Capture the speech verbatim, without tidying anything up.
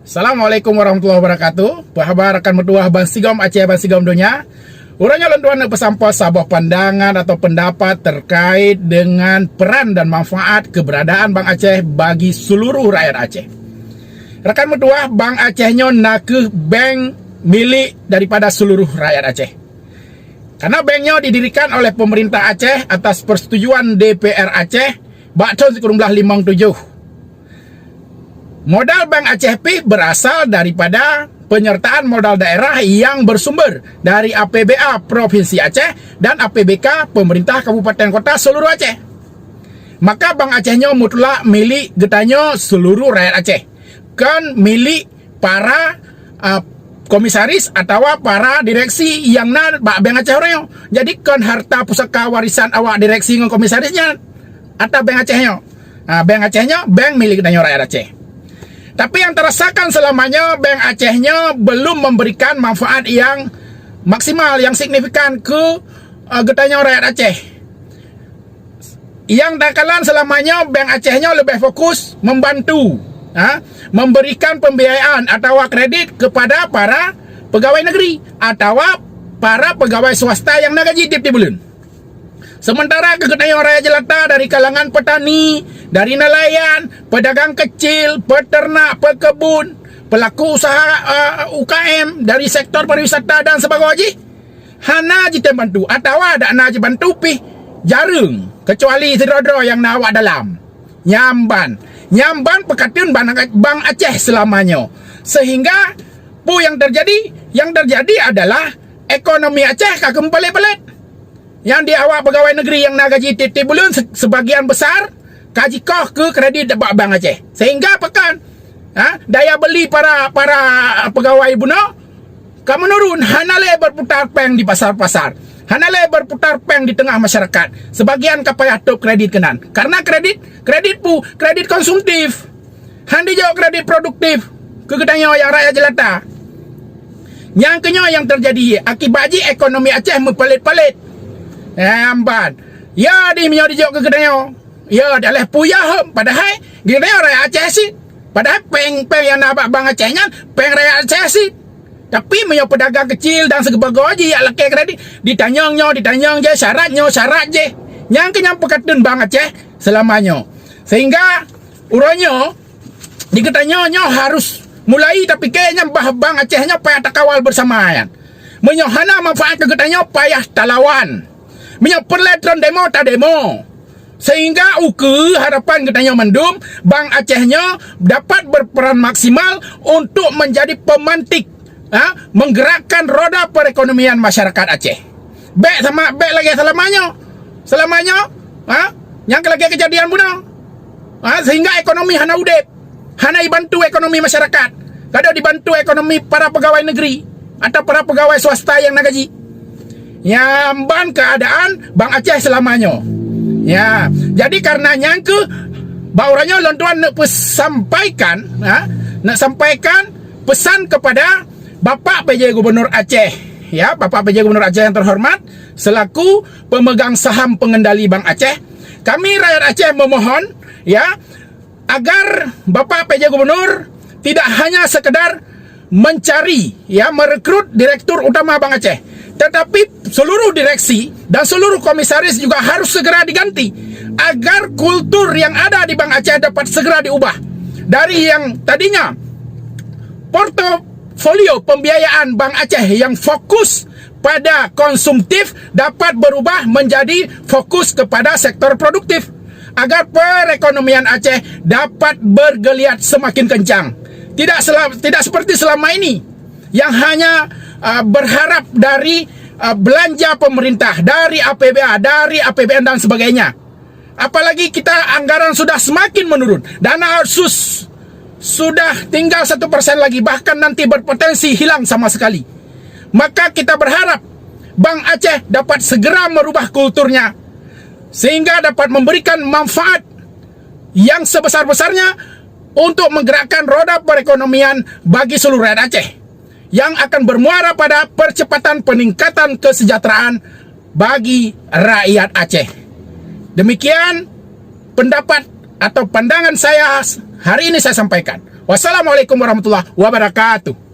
Assalamualaikum warahmatullahi wabarakatuh. Peuhaba rakan meutuwah bansigom Aceh, bansigom donya. Uroe nyoe lôn tuan neuk peusampoe saboh pandangan atau pendapat terkait dengan peran dan manfaat keberadaan Bank Aceh bagi seluruh rakyat Aceh. Rakan meutuwah, Bank Aceh nyoe nakeuh bank milik daripada seluruh rakyat Aceh. Karena bank nyoe didirikan oleh pemerintah Aceh atas persetujuan D P R Aceh bak thon sikureueng blaih limong tujoh. Modal Bank Aceh pih berasal daripada penyertaan modal daerah yang bersumber dari A P B A Provinsi Aceh dan A P B K pemerintah kabupaten kota seluruh Aceh. Maka Bank Aceh nyoe mutlak milik geutanyoe seluruh rakyat Aceh, kon milik para, ah, komisaris atawa para direksi nyang na bak Bank Aceh uroe nyoe. Jadi kon harta pusaka warisan awak direksi ngon komisaris nyan. Ata Bank Aceh nyoe. Ha, Bank Aceh nyoe, bank milik geutanyoe rakyat Aceh. Tapi yang terasakan selama nyoe, Bank Aceh nyoe belum memberikan manfaat yang maksimal, yang signifikan ke, eh, geutanyoe rakyat Aceh. Yang takalon selama nyoe, Bank Aceh nyoe lebih fokus membantu, ha, memberikan pembiayaan atawa kredit kepada para pegawai negeri atawa para pegawai swasta yang na gaji tiep-tiep buleuen. Sementara keu geutanyoe rakyat jelata dari kalangan petani, dari nelayan, pedagang kecil, peternak, pekebun, pelaku usaha, eh, U K M dari sektor pariwisata dan sebagainya jih, hana jitem bantu atawa dak na jibantu pih jareueng, kecuali sidroe-droe nyang na awak dalam. Nyan ban, nyan ban peukateun Bank, Bank Aceh selama nyoe. Sehingga peue nyang terjadi? Yang terjadi adalah ekonomi Aceh ka keumeupalét-palét. Nyang di awak pegawai negeri nyang na gaji tiep-tiep buleuen se-, sebagian besar ka jikoh keu kredit bak Bank Aceh. Sehingga pakon, ha, daya beli para, para pegawai bunoe ka menurun, hana lé berputar péng di pasar-pasar, hana lé berputar péng di tengah masyarakat. Sebagian ka payah top kredit keunan. Karena kredit, kredit peue, kredit konsumtif. Han dijok kredit produktif keu geutanyoe nyang rakyat jelata. Nyang keunyoe nyang terjadi, akibat jih ekonomi Aceh meupalét-palét. Nyan ban. Ya, di meunyoe dijok keu geutanyoe. Ya, dak lheueh puyah hom, padahai geutanyoe rakyat Aceh cit. Padahai péng-péng nyang na bak Bank Aceh nyan, péng rakyat Aceh cit. Tapi meunyoe pedagang kecil dan sibagoe jih jak lakée kredit, ditanyong nyoe, ditanyong jih, syarat nyoe, syarat jih. Nyan keuh nyang peukateun Bank Aceh selama nyoe. Sehingga uroe nyoe, di geutanyoe nyoe harus mulai tapike nyan bah Bank Aceh nyoe payah takawal bersama nyan. Meunyoe hana manfaat keu geutanyoe payah talawan. Meunyoe peureulée tron demo, tademo. Sehingga ukeue harapan geutanyoe mandum, Bank Aceh nyoe dapat berperan maksimal untuk menjadi pemantik, ha, menggerakkan roda perekonomian masyarakat Aceh. Bék sama, bék lagée selama nyoe. Selama nyoe, ha, nyang lagée keujadian bunoe. Ha, sehingga ekonomi hana udeb. Hana jibantu ekonomi masyarakat. Kadang dibantu ekonomi para pegawai negeri atau para pegawai swasta nyang na gaji. Nyan ban keadaan Bank Aceh selama nyoe. Ya, jadi karena nyan keuh, bak uroe nyoe lôn tuan neuk peusampaikan, ha, neuk sampaikan pesan kepada Bapak P J Gubernur Aceh. Ya, Bapak P J Gubernur Aceh yang terhormat, selaku pemegang saham pengendali Bank Aceh, kami rakyat Aceh memohon, ya, agar Bapak P J Gubernur tidak hanya sekedar mencari, ya, merekrut Direktur Utama Bank Aceh, tetapi seluruh direksi dan seluruh komisaris juga harus segera diganti agar kultur yang ada di Bank Aceh dapat segera diubah dari yang tadinya portofolio pembiayaan Bank Aceh yang fokus pada konsumtif dapat berubah menjadi fokus kepada sektor produktif agar perekonomian Aceh dapat bergeliat semakin kencang. Tidak sela-, tidak seperti selama ini yang hanya, uh, berharap dari, uh, belanja pemerintah, dari A P B A, dari A P B N dan sebagainya. Apalagi kita anggaran sudah semakin menurun, dana otsus sudah tinggal satu persen lagi, bahkan nanti berpotensi hilang sama sekali. Maka kita berharap Bank Aceh dapat segera merubah kulturnya sehingga dapat memberikan manfaat yang sebesar-besarnya untuk menggerakkan roda perekonomian bagi seluruh rakyat Aceh yang akan bermuara pada percepatan peningkatan kesejahteraan bagi rakyat Aceh. Demikian pendapat atau pandangan saya hari ini saya sampaikan. Wassalamualaikum warahmatullahi wabarakatuh.